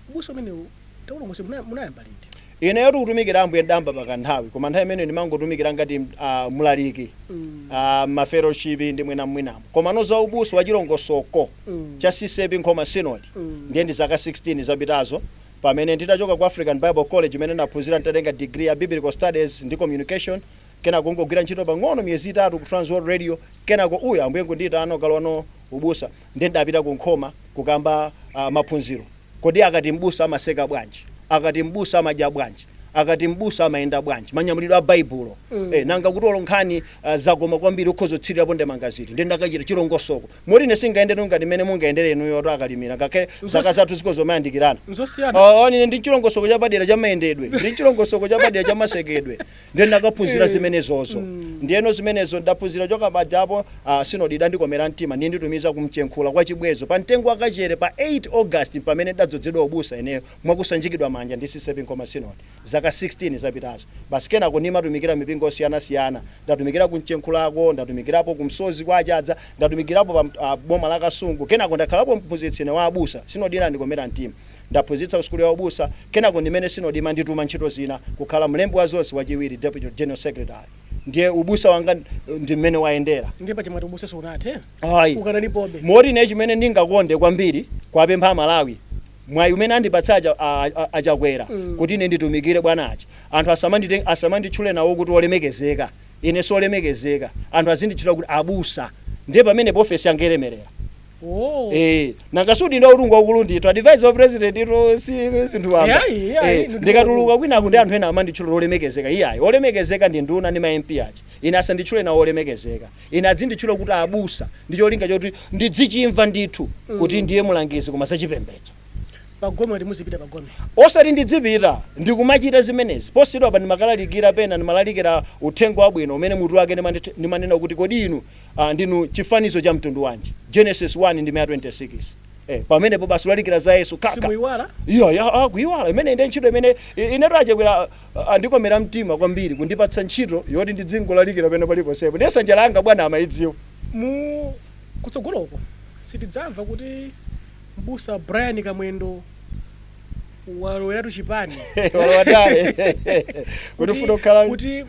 Mbusa umenewu taulongose munayamba liti? Ineyo tikutumikira Ambuye ndamba pakanthawi, koma nthawi imene ndimangotumikira ngati mlaliki, ma fellowship ndi mwina mwinamo, koma no za ubusa wa chilongosoko cha CCAP Nkhoma Synod ndiye ndi zaka 16 zapitazo, pamene nditachoka ku African Bible College imene ndaphunzira, nditatenga degree ya Biblical Studies ndi Communication, kenako kungogwira ntchito pang'ono miyezi 3 ku Transworld Radio, kenako uyo Ambuye nkundiyitana kalowano ubusa. Ndiye ndapita ku Nkhoma kukamba maphunziro. Kodi akati mbusa amaseka bwanji? Akati mbusa amadya bwanji? Akati mbusa amayenda bwanji? Manyamulidwe a Baibulo. Nanga kuti olo nkhani zakoma kwambiri ukhoza kutsirirapo ndemanga ziti? Ndiye ndakachita chilongosoko moti ine singayendere ngati mmene mungayendere inuyo to akalimira, ngakhale zaka zathu ziko zomayandikirana. Nzosiyana. Oh, ine ndi chilongosoko chapadera cha mayendedwe, ndi chilongosoko chapadera cha masekedwe. Ndiye ndakaphunzira zimenezozo. Ndiyeno zimenezo ndaphunzira choka pajapo. Sinodi idandikomera mtima, ndiye nditumiza kumchenkhula kwa Chibwezo pa mtengo wakachere pa 8 August, pamene ndadzozedwa ubusa ineyo mwakusanjikidwa manja ndi CCAP Nkhoma Synod zaka Zaka 16 zapitazo basi. Kenako ndimatumikira mipingo osiyanasiyana. Ndatumikira kumchenkhulako, ndatumikirapo kumsozi kwa Achadza, ndatumikirapo pa boma la Kasungu. Kenako ndakhalapo mphunzitsi wa abusa. Sinodi inandikomera mtima, ndaphunzitsa ku sukulu ya ubusa. Kenako ndimene sinodi imandituma ntchito zina, kukhala mlembi wa zonse wachiwiri, deputy general secretary. Ndiye ubusa wanga ndi mmene wayendera. Ndiye pachimwati ubusa sunathe? Ayi. Ukanalipobe. Moti ine chimene ndingakonde kwambiri kwapempha Malawi, mwayi umene andipatsa Achakwera kuti ine nditumikire bwanachi, anthu asamanditchule nawo kuti olemekezeka. Ine solemekezeka. Anthu azinditchula kuti abusa. Ndiye pamene ofesi yanga ilemerera. Oh. Eh, nanga sudi ndo ulungu wakulu ndithu, advisor wa president ito si zinthu wamba. Yayi, yayi, Eh, ndikatuluka kwinaku ndi anthu ena amanditchula olemekezeka. Iyayi, olemekezeka ndi nduna ndi ma MP aja. Ine asanditchule nawo olemekezeka, ine adzinditchula kuti abusa, ndi cholinga choti ndidzichimva ndithu kuti ndiye mulangizi koma zachipembedzo. Pagome ati muzipita pagome? Osati ndidzipita, ndikumachita zimenezi. Posachedwa pa ndimakalalikira pena, ndimalalikira uthenga wabwino umene mutu wake ndimanena kuti, "Kodi inu ndinu chifanizo cha mtundu wanji?" Genesis 1 ndi 26. Pamenepo basi ulalikira za Yesu kaka. Simuiwala? Iya ya, kuiwala imene inde ntchito imene inetu Achakwera andikomera mtima kwambiri kundipatsa ntchito yoti ndidzingolalikira pene paliponsepo. Ndiye sanja langa bwana amayidziwa. Mu kutsogoloko sitidzamva kuti mbusa Brian Kamwendo waloweratu chipani? Walowatale kuti ufuna kukhala kuti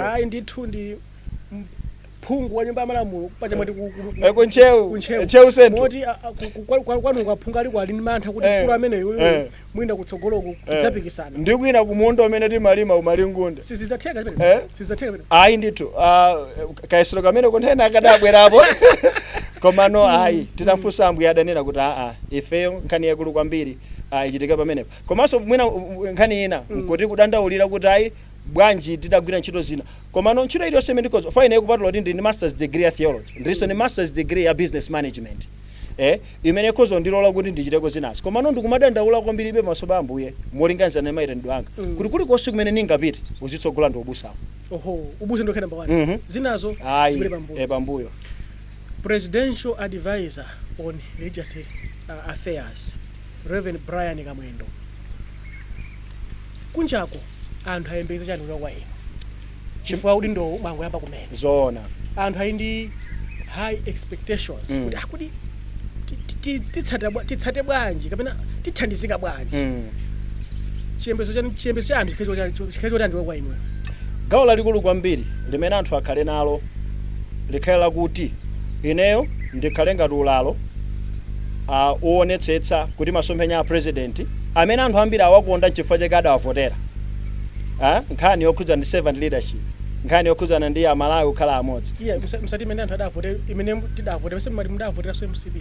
ayi ndithu, ndi phungu wa nyumba ya malamulo pachamati. Kunchewu. Kunchewu. Ntcheu Central. Moti kwanu kaphungu aliko ali ndi mantha kuti mkulu ameneyo mwina kutsogoloko tidzapikisana. Ndi kwina kumunda umene timalima umalingunde. Sizidzatheka chimene? Sizidzatheka chimene? Ayi ndithu, kayesero kamene kunthena akadabwerapo, komano ayi, titafunsa Ambuye adanena kuti aa, ifeyo nkhani yakulu kwambiri ichitika pamenepo. Komanso mwina nkhani ina nkuti kudandaulira kuti ayi, bwanji titagwira ntchito zina. Komano ntchito iliyonse imene ndikozo fine, kupatula kuti ndili ndi masters degree ya theology, ndilinso ndi masters degree ya business management imene ikhoza ndilola kuti ndichiteko zinazo. Komano ndikumadandaula kwambiribe pamaso pa Ambuye molinganiza ndi mayitanidwe anga kuti kulikonse kumene ndingapite uzitsogola ndi ubusawo. Oho, ubusa ndokhe number 1. Zinazo Ayi. zibwere pambuyo. Pambuyo. Presidential advisor on religious affairs, Reverend Brian Kamwendo, kunjako anthu ayembekeza chani kuchoka kwa inu, chifukwa kuti ndo mwangoyamba kumene? Zoona. Anthu ali ndi high expectations kuti akuti titsate bwanji kapena tithandizika bwanji? Chiyembekezo chanu, chiyembekezo cha anthu chikhale chotani kuchoka kwa inuyo? Gawo lalikulu kwambiri limene anthu akhale nalo likhale lakuti ineyo ndikhale ngati ulalo uwonetsetsa kuti masomphenya a president amene anthu ambiri awakonda nchifukwa chake adawavotera, nkhani yokhudzana ndi servant leadership, nkhani yokhudzana ndi Amalawi kukhala amodzi. Iya, musati imene anthu adavote, imene tidavote, pese mati mudavotera MCP.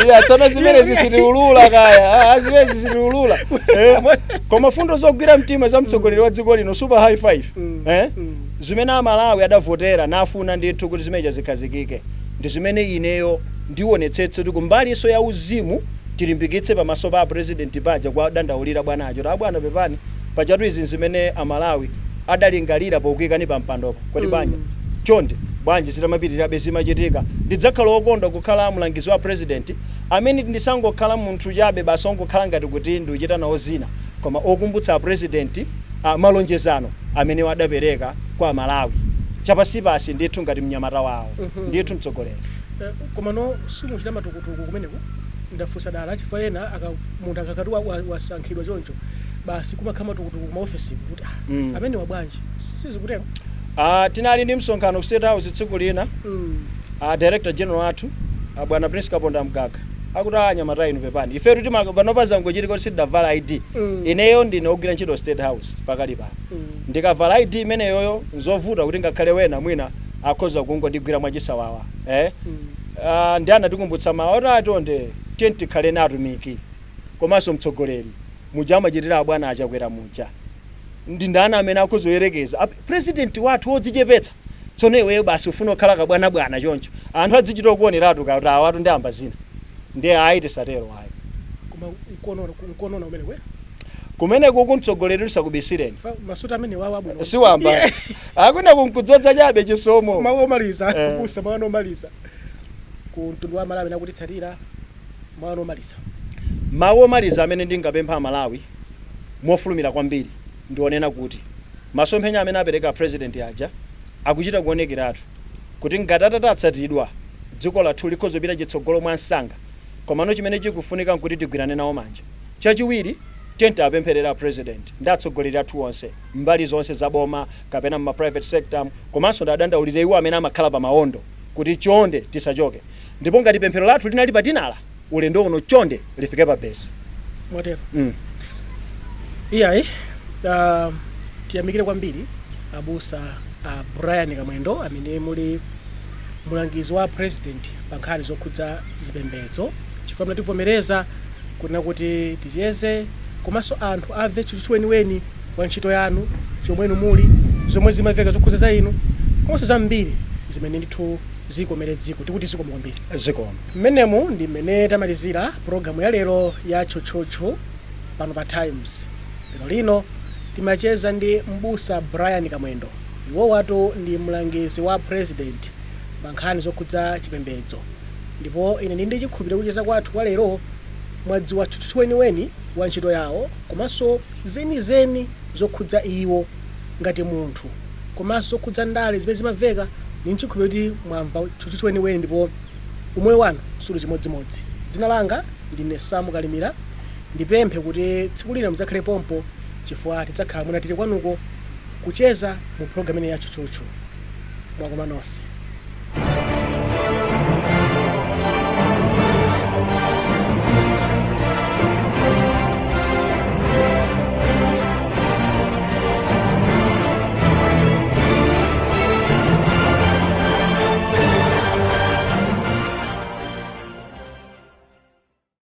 Iya, tsono zimene zisitiulula kaya, zimene zisitiulula. Koma fundo zogwira mtima za mtsogoleri wa dziko lino, super high five, zimene Amalawi adavotera nafuna ndithu kuti zimeneja zikhazikike, ndi zimene ineyo ndionetsetse kuti kumbaliso ya uzimu tilimbikitse pamaso pa president paja, kwa dandaulira bwanacho kuti, "Abwana, pepani, pachatu izi zimene Amalawi adalingalira pokuyikani pa mpandopo. Kodi banja chonde bwanji zitamapitirirabe zimachitika?" Ndidzakhala wokondwa kukhala mlangizi wa president amene ndisangokhala munthu chabe basi ongokhala ngati kuti ndikuchita nawo zina, koma okumbutsa president malonjezano amene adapereka kwa Malawi chapasipasi ndithu, ngati mnyamata wawo ndithu, mtsogoleri. Komano simuchita matukutuku kumeneku? Ndafunsa dala chifukwa ena munthu akakati wasankhidwa choncho basi kumakhala matukutuku kuma ofesi kuti amene wabwanji, sizikutero? Tinali ndi msonkhano ku State House tsiku lina. Director general athu, bwana Prince Kaponda Mgaga, akuti, "Anyamata inu, pepani, ifetu panopa zangochitika kuti sitidavala ID." Ineyo ndine ogwira ntchito State House pakali pano. Ndikavala ID imeneyoyo nzovuta kuti ngakhale wena mwina akhoza kungondigwira mwachisawawa. Ndi anatikumbutsa mawu oti atonde tiye tikhale na atumiki komanso mtsogoleri muja amachitira abwana Achakwera muja. Ndi ndani amene akhozoyerekeza president wathu wodzichepetsa? Tsono iweyo basi ufuna kukhala kabwanabwana choncho, anthu adzichita kuoneratu kuti awatu ndi amba zina. Ndiye ayi, tisatero ayi. Koma nkonona umene kwe? Kumeneko kumtsogoleri, tisakubisireni. Masuti amene wawo abwino. Siwamba, akuna kunkudzoza chabe chisomo. Mawu omaliza. Kusa mawu omaliza ku mtundu wa Malawi nakutitsatira, mawu omaliza. Mawu omaliza amene ndingapempha Amalawi Mofulumira kwambiri, ndionena kuti masomphenya amene apereka President aja akuchita kuonekeratu kuti ngati atatatsatidwa, dziko lathu likhoza kupita chitsogolo mwa msanga. Komano chimene chikufunika nkuti tigwirane nawo manja. Chachiwiri, tiyeni apempherera President ndi atsogoleri athu onse mbali zonse za boma kapena mma private sector, komanso ndadandaulire iwo amene amakhala pa maondo kuti chonde tisachoke, ndipo ngati pemphero lathu linali patinala, ulendo uno chonde lifike pa base. Motero. Iyayi, tiyamikire kwambiri abusa Brian Kamwendo amene muli mulangizi wa President pa nkhani zokhudza zipembedzo, chifukwa munativomereza kunena kuti ticheze komanso anthu amve tchutchutchu weniweni wa ntchito yanu, chomwenu muli, zomwe zimamveka zokhudza za inu, komanso zambiri zimene ndithu zikomere dziko. Tikuti zikomo kwambiri. Zikomo. Mmenemu ndi mmene tamalizira pulogalamu ya lero ya Tchutchutchu pano pa Times. Lero lino timacheza ndi Mbusa Brian Kamwendo. Iwowatu ndi mlangizi wa President pa nkhani zokhudza chipembedzo, ndipo ine ndi chikhulupiriro kucheza kwathu kwa lero mwadziwa tchutchutchu weniweni wa ntchito yawo, komanso zenizeni zokhudza iwo ngati munthu, komanso zokhudza ndale zimene zimamveka. Ndi nchikhulupiriro kuti mwamva tchutchutchu weniweni ndipo umoyo wanu suli chimodzimodzi. Dzina langa ndine Samu Kalimira. Ndipemphe kuti tsiku lina mudzakhale pompo, chifukwa tidzakhala mwina tili kwanuko kucheza mu programu ineyi ya Tchutchutchu. Mwakoma nonse.